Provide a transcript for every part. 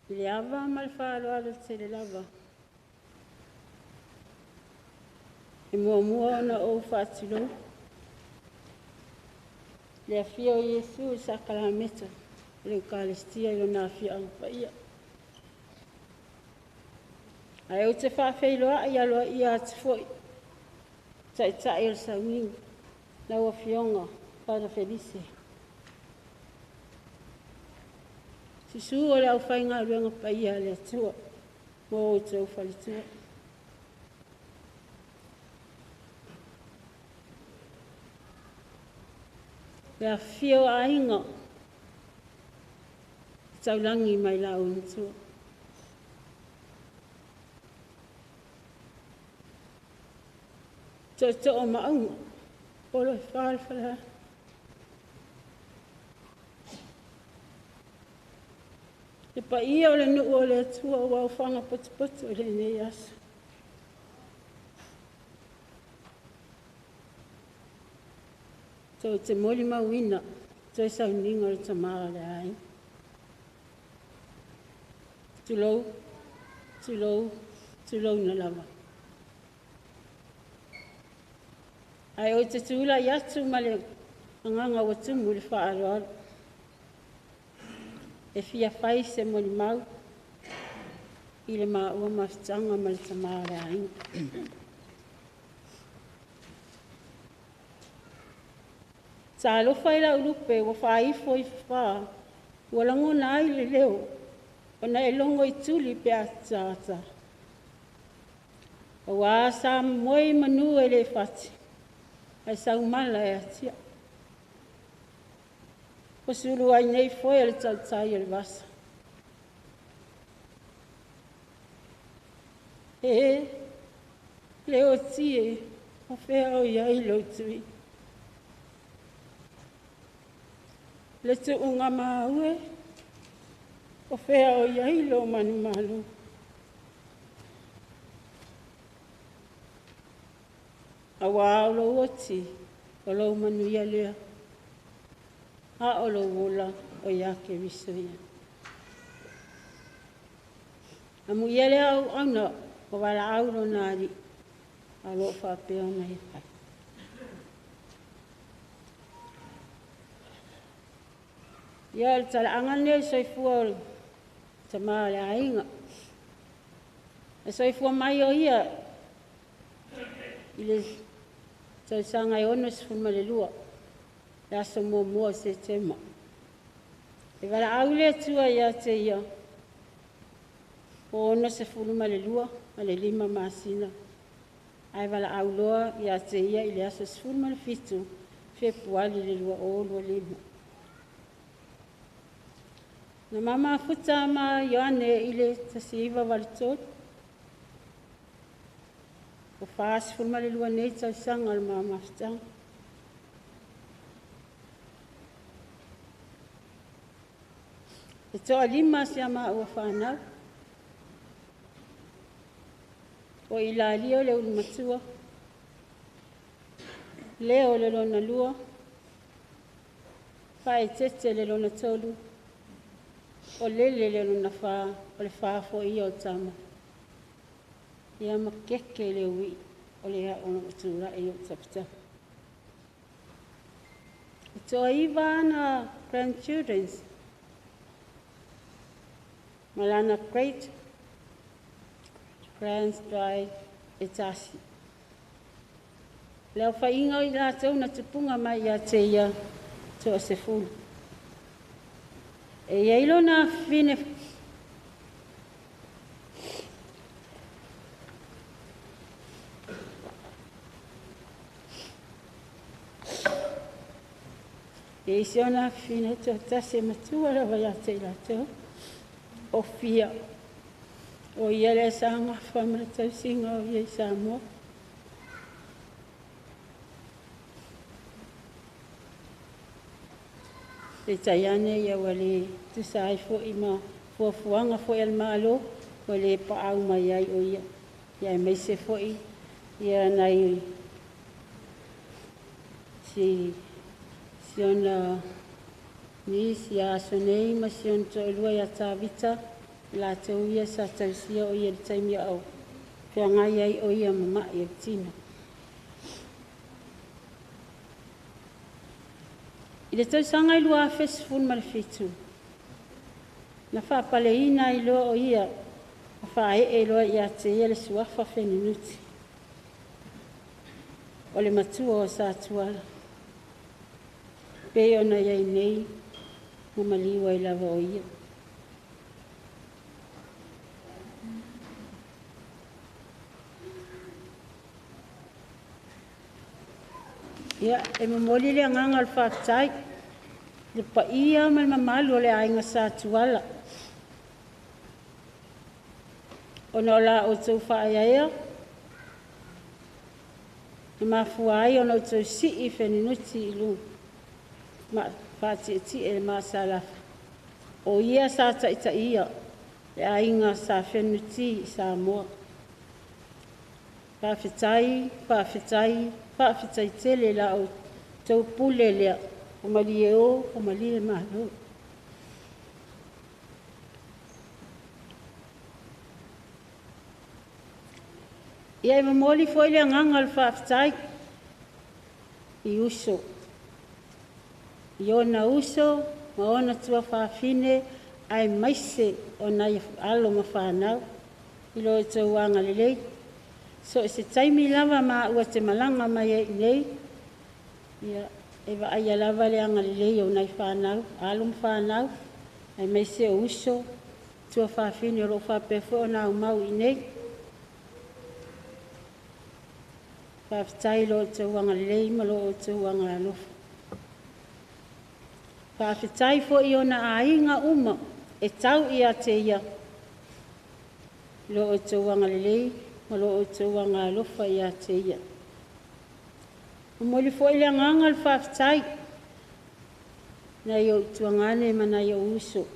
I le ava ma le faaaloalo tele lava, e muamua ona ou faatulou le afio o Iesu i le sakalameta o le Ekalesia i Lona afioaga paia. Ae ou te faafeiloai aloaia atu foi Taitai o le Sauniga, lau Afioga Father Felice. Susu o le aufaigaluega paia a le Atua ma o outou faletua. Le afifio o aiga taulagi mai Launitua. Tootoo o Maauga, polo e fa le faleala. Le paia o le nuu o le Atua ua ofaga potopoto i lenei aso. Tou te molimauina toe sauniga o le tama o le aiga. Tulou, tulou, tulouna lava. Ae ou te tulai atu ma le agaga ua tumu i le faaaloalo e fia fai se molimau i le maua mafutaga ma le tama o le aiga. Talofa i lau lupe ua faaifo i fafā, ua lagona ai le leo ona e logo i tuli pe a tata. Auā sa momoe i manu e le fati, ae saumala e atia. O sulu ai nei foe o le tautai o le vasa. E Leoti e, o fea o i ai lou tui. Le tuuga maue, o fea o i ai lou manumalo. Auā o lou oti, o lou manuia lea, a o lou ola o ia Keriso ia. Amuia lea auauna o valaau lona alii, a o loo faapea ona e fai. Ia o le talaaga lenei o le soifua o le tama o le aiga. E soifua mai o ia i le tausaga e 62, le aso muamua o Setema. E valaau le Atua ia te ia, o 62 ma le 5 masina, ae valaau loa ia te ia i le aso 17 Fepuali le 2025. Na mamafuta ma Ioane i le 1983, o 42 nei tausaga o le mamafutaga. E toalima si a maua whanau. O Ilario le ulumatua, Leo le lona lua, Faetete le lona tolu, o Lele le lona whā, o le whā fo ia o tama. Ia makeke le ui o le ao na tūrai o taputapu. E toa iwa ana grandchildren, malana great grandchild e tasi. Le au whainga o i lātou na tupunga mai ia te ia toa se fulu. E ia ilo na whine e isi ona whine toa tasi matua rawa ia te i lātou. O fia o ia le sanga whamara tausinga o ia i Samoa. Le taiane ia ua le tusa ai fo'i ma fuafuaga fo'i a le Malo ua le paau mai ai o ia. Ia aemaise fo'i ia nai si ona nisi ia aso nei ma si ona to'alua ia Tavita I latou ia sa tausia o ia i le taimi a o feagai ai o ia ma ma'i o le tino. I le tausaga e 2017, na faapaleina ai loa o ia ma faaee loa ia te ia le suafa Fenunuti, o le matua o Satuala, pei ona i ai nei ma maliu ai lava o ia. Ia, e momoli le agaga o le faafetai i le paia ma le mamalu o le aiga Satuala, ona o la outou faaeaea na mafua ai ona outou sii Fenunuti i luga faatietie i le masalafua. O ia sa taitaia le aiga sa Fenunuti i Samoa. Faafetai, faafetai, faafetai tele la outou pule lea, o malie o, o malie malo. Ia e momoli foi le agaga o le faafetai i uso, i ona uso ma ona tuafafine aemaise o nai alo ma fanau i lo outou agalelei. So o se taimi lava maua te malaga mai ai i inei, ia, e vaaia lava le agalelei o nai fanau, alo ma fanau, aemaise o uso, tuafafine o lo o faapea foi ona aumau i inei. Faafetai i lo outou agalelei ma lo outou agaalofa. Faafetai foi i ona aiga uma e tau ia te ia, i lo outou agalelei ma lo outou agaalofa ia te ia. Momoli foi le agaga o le faafetai nai ou tuagane ma nai ou uso,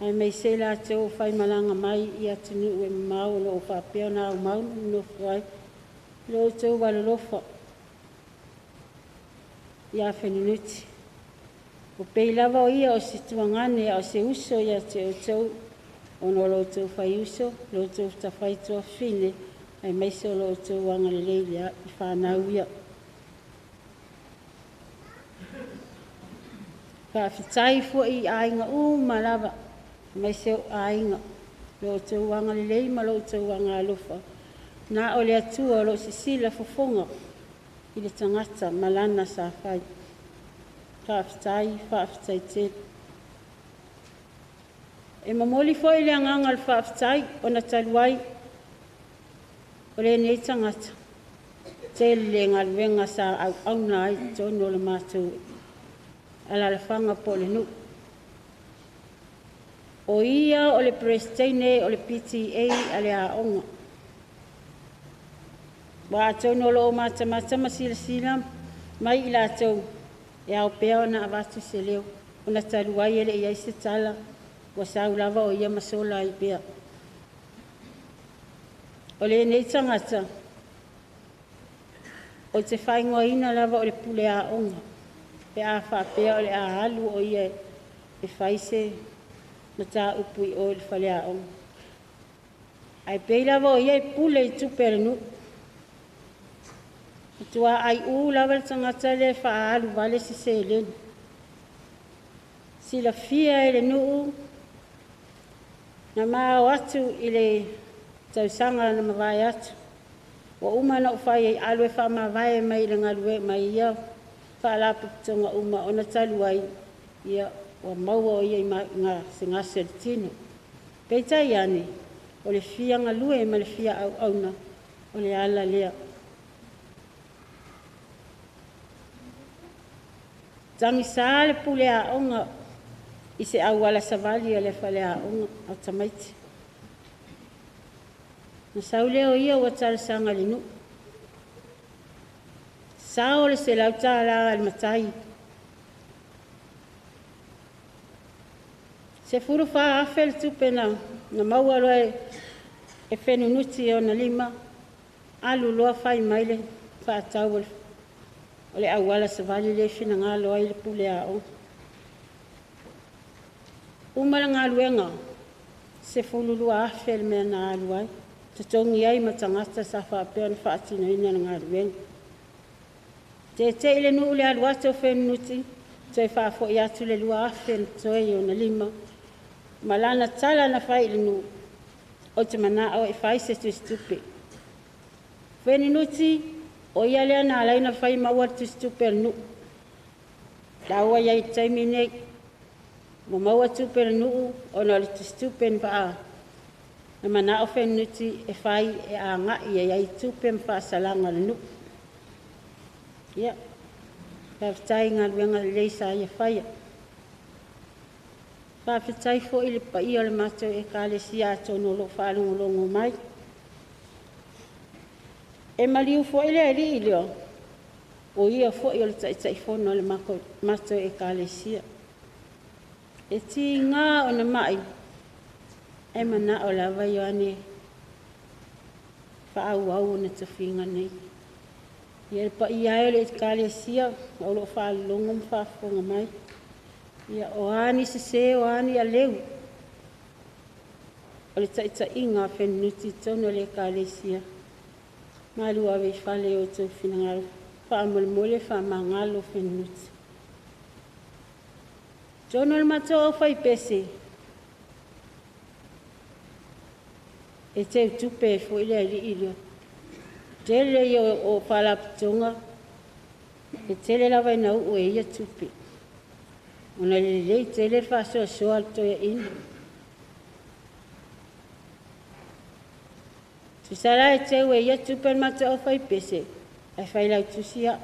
aemaise i latou o faimalaga mai i atunuu e mamao o lo o faapea ona aumau ma nonofo ai, i lo outou alolofa ia Fenunuti. O pei lava o ia o se tuagane a o se uso ia te outou, ona o lo outou faiuso, lo outou tafaituafafine, aemaise o lo outou agalelei i fanau ia. Faafetai foi i aiga uma lava, aemaise o aiga, lo outou agalelei ma lo outou agalofa. Na o le Atua o lo o sisila fofoga i le tagata ma lana sa fai. Faafetai, faafetai tele. E momoli foi le agaga o le faafetai ona talu ai o lenei tagata, tele le galuega sa auauna ai i totonu o le matou alalafaga po o le nuu. O ia o le Peresetene o le PTA a le aoga. Ua atonu o lo o matamata ma silasila mai i latou, e ao pea ona avatu se leo, ona talu ai e le i ai se tala, ua sau lava o ia ma sola ai pea. O lenei tagata, ou te faaigoaina lava o le pule aoga, pe a faapea o le a alu o ia e fai se mataupu i o i le faleaoga. Ae pei lava o ia e pule i tupe a le nuu. Matua aiu lava le tagata lea e faaalu vale se seleni. Silafia e le nuu, na mao atu i le tausaga na mavae atu. Ua uma na ou fai ai alu e faamavae mai le galuega mai ia faalapotopotoga uma ona talu ai, ia, ua maua o ia i gasegase o le tino. Peitai ane, o le fia galue ma le fia auauna o le ala lea. Tagisa le pule aoga i se auala savali a le faleaoga a tamaiti. Na sau lea o ia ua talosaga i le nuu. Sao le $100 a le matai. 14,000 le tupe na maua loa e Fenunuti i ona lima, alu loa fai mai le faatau o le auala savali le finagalo ai le pule aoga. Uma le galuega, 12,000 le mea na alu ai, totogi ai ma tagata sa faapea ona faatinoina le galuega. Tete'i le nuu le alu atu o Fenunuti, toe faafo'i atu le 2,000 na totoe i ona lima, ma lana tala na fai i le nuu, ou te mana'o e fai se tusitupe. Fenunuti, o ia lea na alai ona fai maua le tusitupe a le nuu. La ua i ai i le taimi nei, ua maua tupe a le nuu ona o le tusitupe na faa na mana'o Fenunuti e fai e agai ai ai tupe ma faasalaga a le nuu. Ia, faafetai i galuega lelei sa ia faia. Faafetai foi i le paia o le matou Ekalesia atonu o lo o faalogologo mai. E maliu foi le alii lea, o ia foi o le Taitaifono a le matou Ekalesia. E tiga ona mai, e manao lava Ioane faaauau ona tofiga nei. Ia le paia e o le Ekalesia o lo o faalogo ma faafofoga mai. Ia o a ni sese, o a ni aleu, o le taitaiga a Fenunuti i totonu o le Ekalesia, malu ave i fale i o outou finagalo, faamolemole faamagalo Fenunuti. Totonu o le matou aufaipese, e teutupe ai foi le alii lea. Tele ia o faalapotopotoga, e tele lava ina uu e ia tupe. Ona lelei tele le faasoasoa a le toeaina. Tusa la e teu e ia tupe le matou aufaipese, ae failautusi au.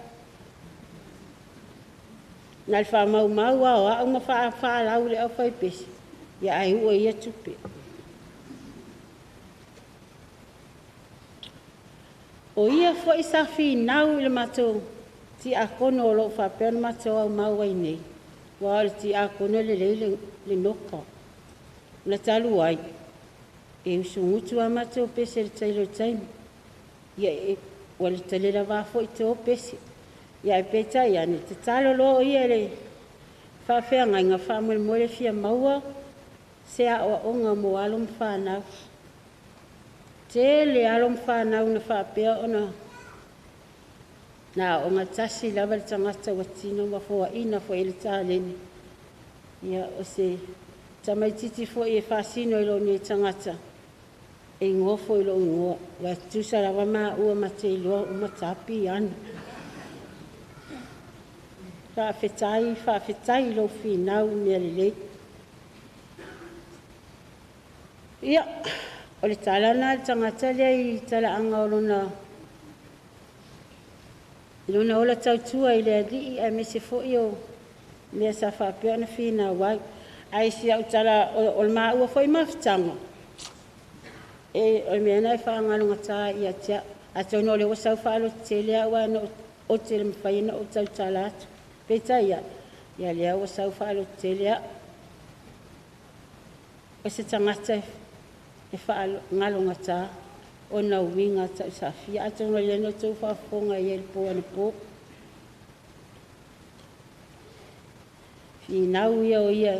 Na le faamaumau lava o au ma faafaalau i le aufaipese, ia ae uu e ia tupe. O ia foi sa finau i le matou tiakono o lo o faapea ona matou aumau ai nei, aua o le tiakono e lelei le noka. Na talu ai, e usugutu a matou pese i le taimi o le taimi. Ia ua le tele lava foi to pese. Ia ae peitai ane, tatalo loa o ia i le faafeagaiga faamolemole fia maua se aoaoga mo alo ma fanau. Tele alo ma fanau na faapea ona na aooga tasi lava le tagata ua tino ma foaina foi e le taleni. Ia o se tamaititi foi e faasino i lou nei tagata, e igoa foi i lou igoa, ua e tutusa lava maua ma te iloa uma ta piano. Faafetai, faafetai i lou finau i mea lelei. Ia, o le tala lena a le tagata lea i talaaga o lona i lona ola tautua i le alii aemaise foi o mea sa faapea ona finau ai. Ae si au tala, o le maua foi mafutaga, e o le mea lena e faagalogata ai ia te au. Atonu o lea ua sau faalototele au ae na ou te le mafai ona ou tautala atu. Peitai ane, ia lea ua sau faalototele au. O se tagata e faagalogata ona uiga tausaafia. Atonu o lea na outou faafofoga i ai i le po anapo. Finau ia o ia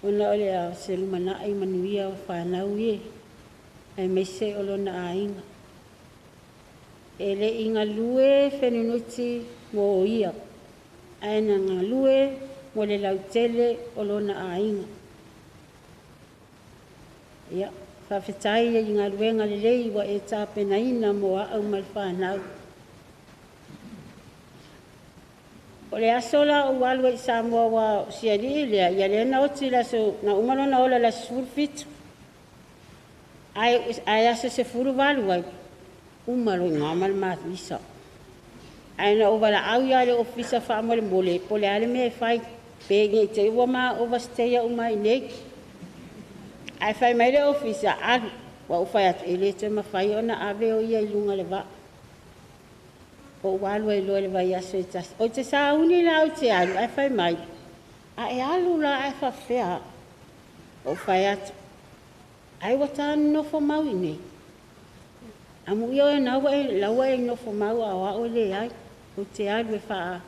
ona o le a se lumanai manuia o fanau ie, aemaise o lona aiga. E le i galue Fenunuti mo ia, ae na galue mo le lautele o lona aiga. Ia, faafetai i galuega lelei ua e tapenaina mo au ma le fanau. O le aso la ou alu ai i Samoa ua o si alii lea, ia lea na oti i le aso, na uma lona ola i le aso 17. Ae aso 18 ai, uma loa i ina ma le ma visa. Ae na ou valaau ia i le ofisa faamolemole, po o le a le mea e fai, pe ne i te i ua ma overstay au mai nei. Ae fai mai le ofisa, alu, ua ou fai atu, e le toe mafai ona ave o ia i luga o le vaa. Ou alu ai loa i le vaiaso e tasi. Ou te sauni la ou te alu, ae fai mai, a e alu la ae faapefea? Ou fai atu, ai ua ta nonofo mau i nei. Amuia oe na ua e, la ua e nofo mau a o au e leai. Ou te alu e faa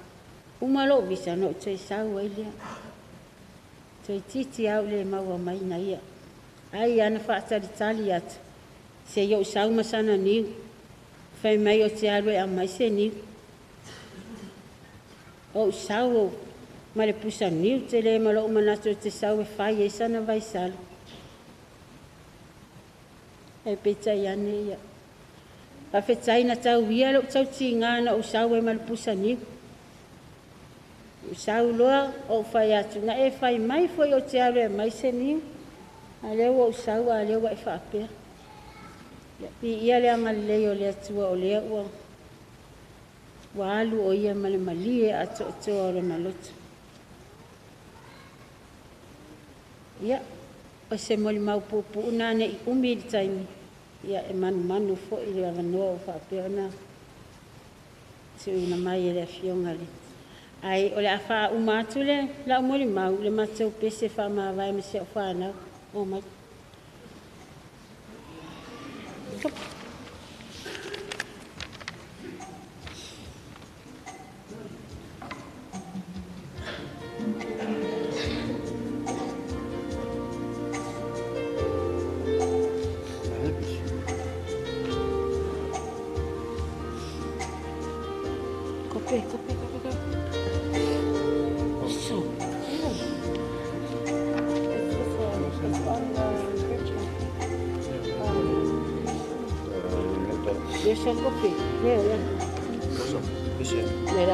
uma lou visa na ou toe sau ai lea. Toeitiiti lava ou le maua mai na ia. Ai ana faatalitali atu, se i ou sau ma sana niu. Fai mai ou te alu e aumai se niu. Ou sau ma le pusa niu tele ma lou manatu ou te sau e fai ai sana vaisala. Ae peitai ane ia. Faafetai na tau ia lou tautiga na ou sau ai ma le pusa niu. Ou sau loa ou fai atu, na e fai mai foi ou te alu e aumai se niu. A lea ua ou sau a lea ua e faapea. Ia, viia le agalelei o le Atua o lea ua alu o ia ma le malie atoatoa o lona loto. Ia, o se molimau puupuu na ne i umi le taimi, ia e manumanu foi le avanoa o faapea ona tuuina mai e le Afioga le. Ae o le a faauma atu le lau molimau le matou pese faamavae ma si au fanau. O mai. Kope, kope, kope, kope. So. It's this one. It's on the picture. Yes, kope. Yeah, yeah. Yeah.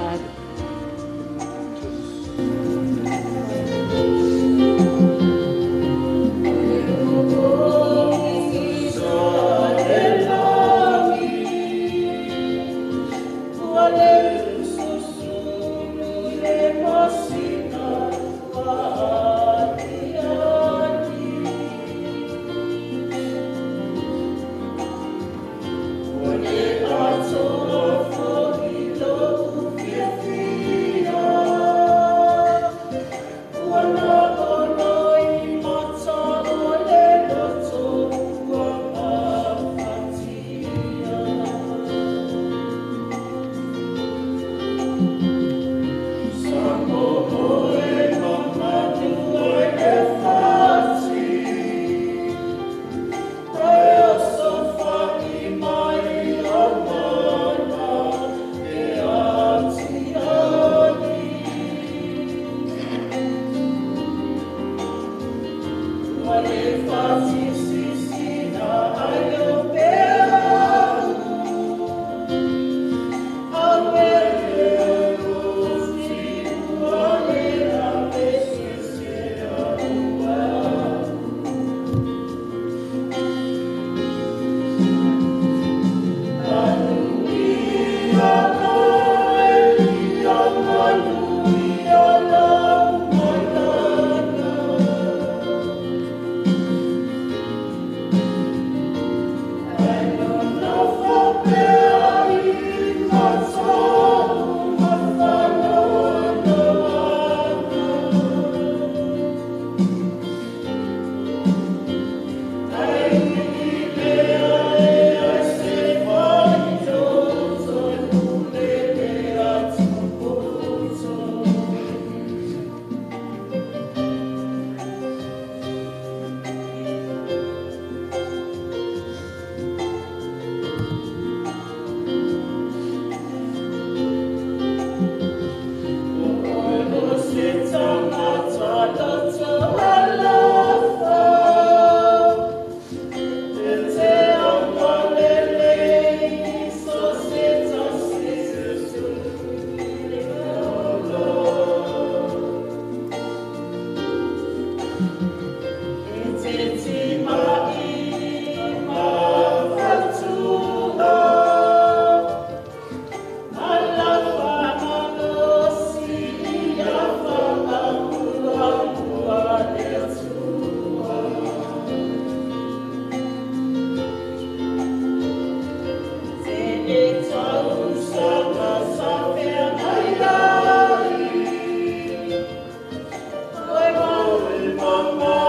Mama.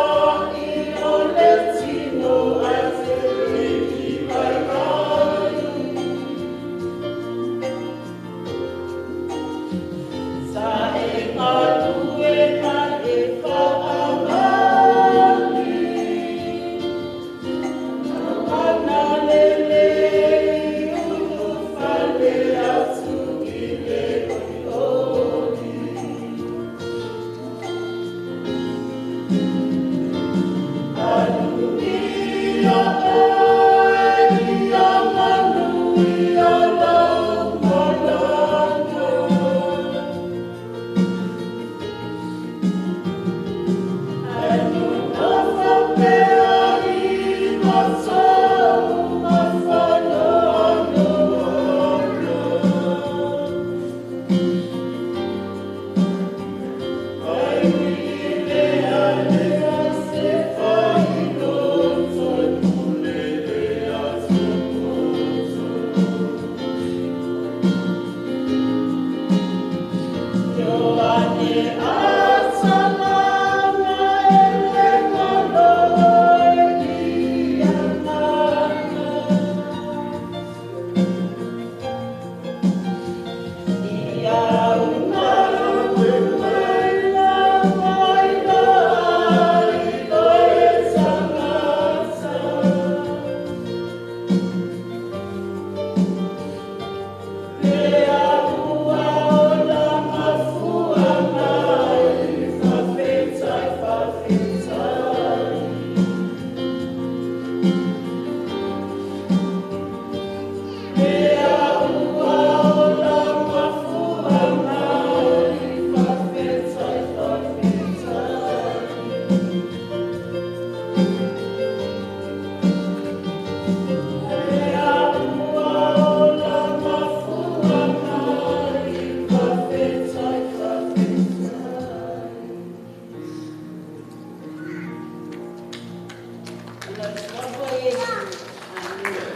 le Suafa o Iesu. Amene.